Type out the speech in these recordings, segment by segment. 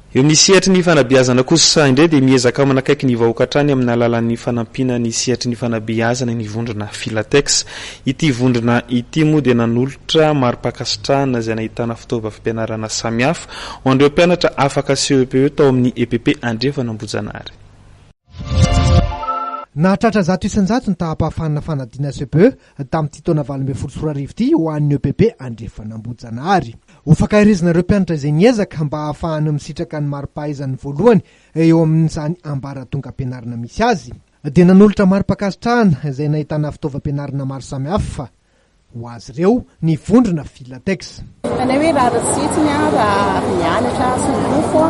Eo amin'ny sehatry ny fanabeazana kosa indray dia miezaka manakaiky ny vahoaka hatrany amin'ny alalan'ny fanampiana ny sehatry ny fanabeazana ny vondrona Filatex. Ity vondrona ity moa dia nanolotra mari-pankasitrahana izay nahitana fitaovam-pianarana samihafa ho an'ireo mpianatra afaka CEPE tao amin'ny EPP Andrefana Ambohijanahary. Nahatratra 100% ny taham-pahafahana fanadinana CEPE tamin'ity taona 2018 ity ho an'ny EPP Andrefana Ambohijanahary. Ho fankaherezana ireo mpianatra izay niezaka mba hahafahany misitraka ny mari-pahaizany voalohany eo amin'izany ambaratongam-pianarana misy azy, dia nanolotra mari-pankasitrahana izay nahitana fitaovam-pianarana maro samihafa ho azy ireo ny vondrona Filatex. Hitanay hoe rariny sy hitsiny raha mianatra sy milofo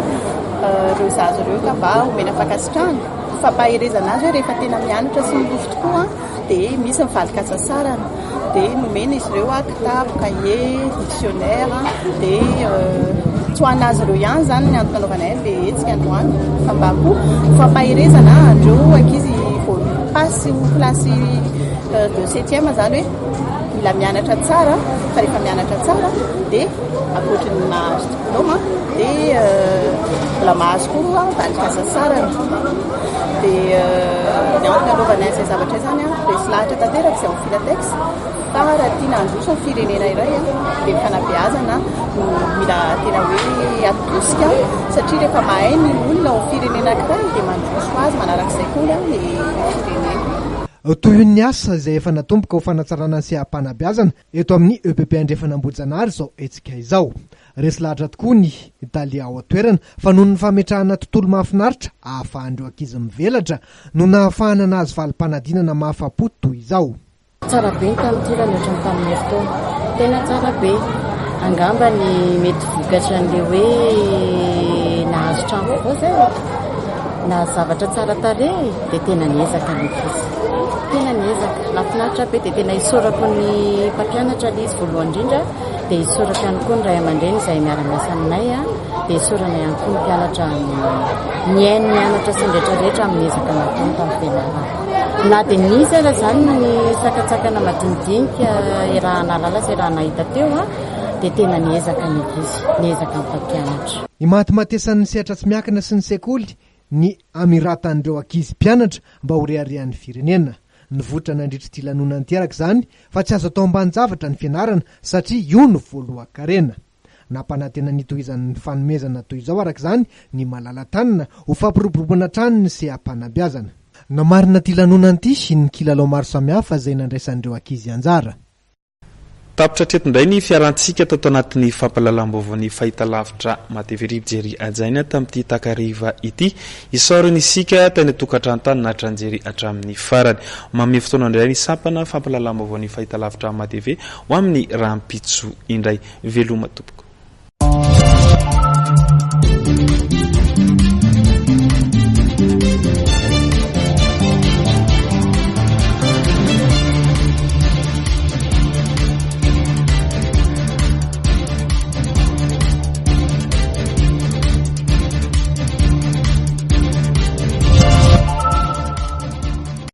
ireo zaza ireo ka mba omena fankasitrahana. Fampaherezana azy hoe rehefa tena mianatra sy milofo tokoa dia misy ny valin-katsasarana. Dia nomena izy ireo kitapo, kahie, dictionnaire. Dia tsy ho an'azy ireo ihany izany ny antony nanaovanay an'ilay hetsika androany fa mba koa fampaherezana an'ireo ankizy vao mi-passe ho classe de septième izany hoe mila mianatra tsara fa rehefa mianatra tsara dia ankoatry ny mahazo diplôme dia mbola mahazo koa valin-kasasarana. Dia ny antony nanaovanay an'izay zavatra izany resy lahatra tanteraka izay ao amin'ny Filatex fa raha tiana handroso ny firenena iray dia ny fanabeazana no mila tena hoe atosika satria rehefa mahay ny olona ao amin'ny firenena anankiray dia mandroso azy manarak'izay koa ny firenena. Tohin'ny asa izay efa natomboka ho fanatsarana ny seha-panabeazana eto amin'ny EPP Andrefana Ambohijanahary izao hetsika izao. Resy lahatra tokoa ny tale ao an-toerana fa noho ny fametrahana tontolo mahafinaritra ahafahan'ireo ankizy mivelatra no nahafahana nahazo valim-panadinana mahafa-po toy izao. Tsara be ny tamin'ity raha mihoatra ny tamin'ny herintaona. Tena tsara be. Angamba ny mety vokatra an'ilay hoe nahazo trano vaovao izay e. Nahazo zavatra tsara tarehy dia tena niezaka ny ankizy. Tena niezaka. Nahafinaritra be dia tena isaorako ny mpampianatra ilay izy voalohany indrindra dia isaorako ihany koa ny ray aman-dreny izay miara-miasa aminay dia isaorana ihany koa ny mpianatra nihaino nianatra sy ny rehetra rehetra amin'ny ezaka nataony tamin'ny fianarana. Na dia nisy aza izany ny sakantsakana madinidinika iaraha-nahalala sy iaraha-nahita teo dia tena niezaka ny ankizy, niezaka ny mpampianatra. Imatimatesan'ny sehatra tsy miankina sy ny sekoly ny hamiratan'ireo ankizy mpianatra mba ho reharehan'ny firenena. Nivoitra nandritra ity lanonana ity araka izany fa tsy azo atao ambanin-javatra ny fianarana satria io no voalohan-karena. Nampanantena ny hitohizan'ny fanomezana toy izao araka izany ny malala-tanana ho fampiroboroboana hatrany ny seha-panabeazana. Namarina ity lanonana ity ny kilalao maro samihafa izay nandraisan'ireo ankizy anjara. Tapitra hatreto indray ny fiarantsika tato anatin'ny fampahalalam-baovaon'ny fahitalavitra Matv ry mpijery hajaina tamin'ity takariva ity. Isaorana isika tany an-tokantrano tany naharitra nijery hatramin'ny farany. Manome fotoana indray ny sampana fampahalalam-baovaon'ny fahitalavitra Matv ho amin'ny rahampitso indray. Veloma tompoko.